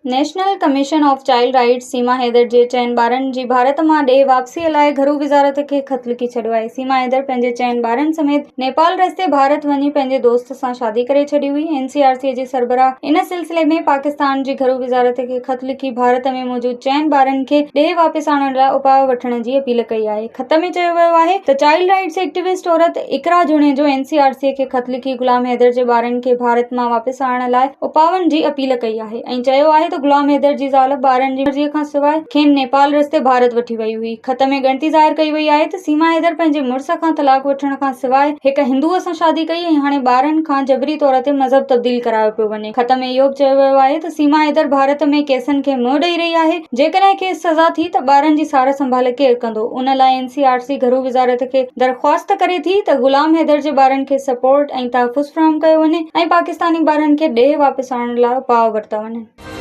National commission of child rights Seema Haider جي چئن ٻارن جي ڀارت مان ڏيهه واپسيء لاء گهرو وزارت کي خط لکي ڇڏيو آهي. سيما حيدر پنهنجي چئن ٻارن سميت نيپال رستي ڀارت وڃي پنهنجي دوست سان شادي ڪري ڇڏي هئي. اين سي آر سي جي سربراهه ان سلسلي ۾ پاڪستان جي گهرو وزارت کي خط لکي ڀارت ۾ موجود چئن ٻارن کي ڏيهه واپس آڻڻ لاء اپاء وٺڻ جي اپيل ڪئي آهي. خط ۾ چيو ويو آهي ته چائلڊ رائٽس ايڪٽيوسٽ عورت Iqra Junejo N C R C کي خط لکي غلام حيدر جي ٻارن کي ڀارت مان واپس آڻڻ لاء اپائن جي اپيل ڪئي آهي ۽ چيو آهي ته غلام حيدر جي زال ٻارن جي مرضي کان سواء کين نيپال رستي ڀارت وٺي وئي هئي. خط ۾ ڳڻتي ظاهر ڪئي وئي آهي ته سيما حيدر پنهنجي مڙس کان طلاق وٺڻ کان سواء هڪ هندوء سان شادي ڪئي ۽ هاڻي ٻارن کان جبري طور تي مذهب تبديل ڪرايو پيو وڃي. خط ۾ اهو به چيو ويو آهي ته سيما حيدر ڀارت ۾ ڪيسن کي منهن ڏئي رهي آهي، جيڪڏهن کيس سزا ٿي ته ٻارن جي سار سنڀال ڪير ڪندو؟ ان لاء اين سي آر سي گهرو وزارت کي درخواست ڪري ٿي ته غلام حيدر جي ٻارن کي سپورٽ ۽ تحفظ فراهم ڪيو وڃي ۽ پاڪستاني ٻارن کي ڏيهه واپس آڻڻ لاء اپاء ورتا وڃن.